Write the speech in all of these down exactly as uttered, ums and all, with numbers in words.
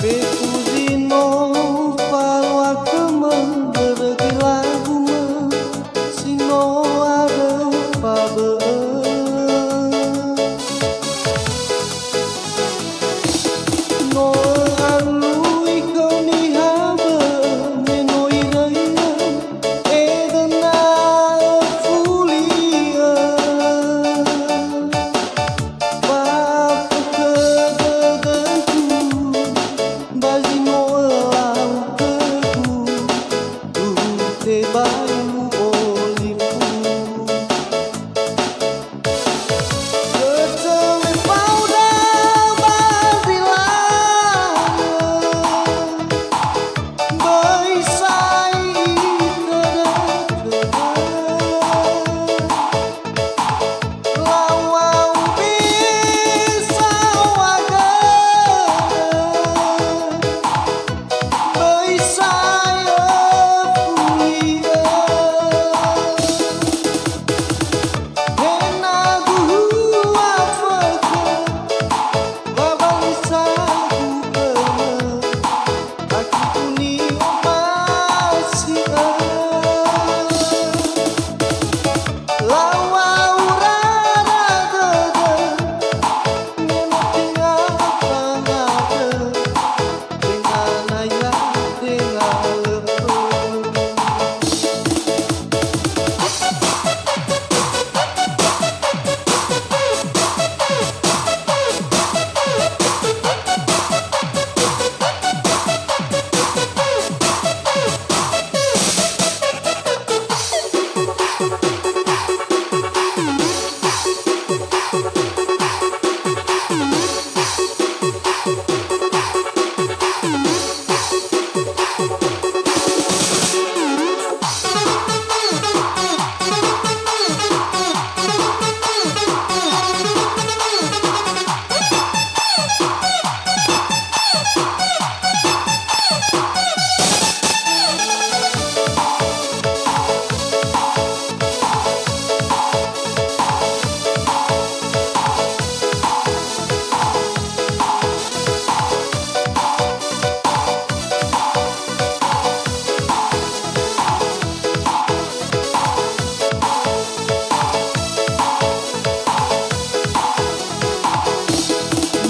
Fefu zi no ufalua khömö, börö göi lagumö, si no aröu fabö'ö. No ö'alui khöu niha bö'ö, me no iröi'ö edöna öfuli'ö. Fafökhö dödögu, ba zi no ölau khögu, uhu tebai olifu. Ötö me fauda ba zi lalö, böi sai itödötödö. Lau-lau bisa wagö, böi sai öfuli'ö. Ena'ö guhua fökhö, wa bali sa gubernör, akigu ni'omasi'ö. Lau aurara dödö, me no tenga fangandrö, tenga naya, tenga lö'ö.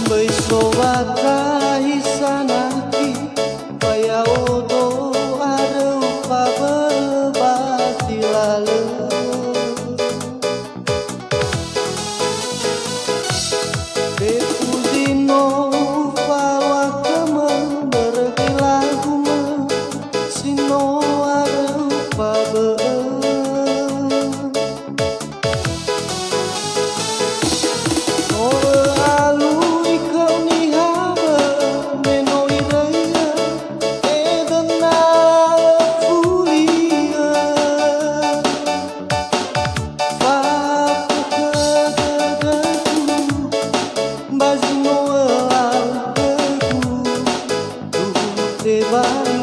Böi so watahi sanaki, ba ya'odo aröu fabö'ö ba zi lalö. Fefu zi no ufalua khömö, börö göi lagumö, si no aröu fabö'ö. No ö'alui khöu niha bö'ö, me no iröi'ö edöna öfuli'ö. Fafökhö dödögu, ba zi no ölau khögu, uhu tebai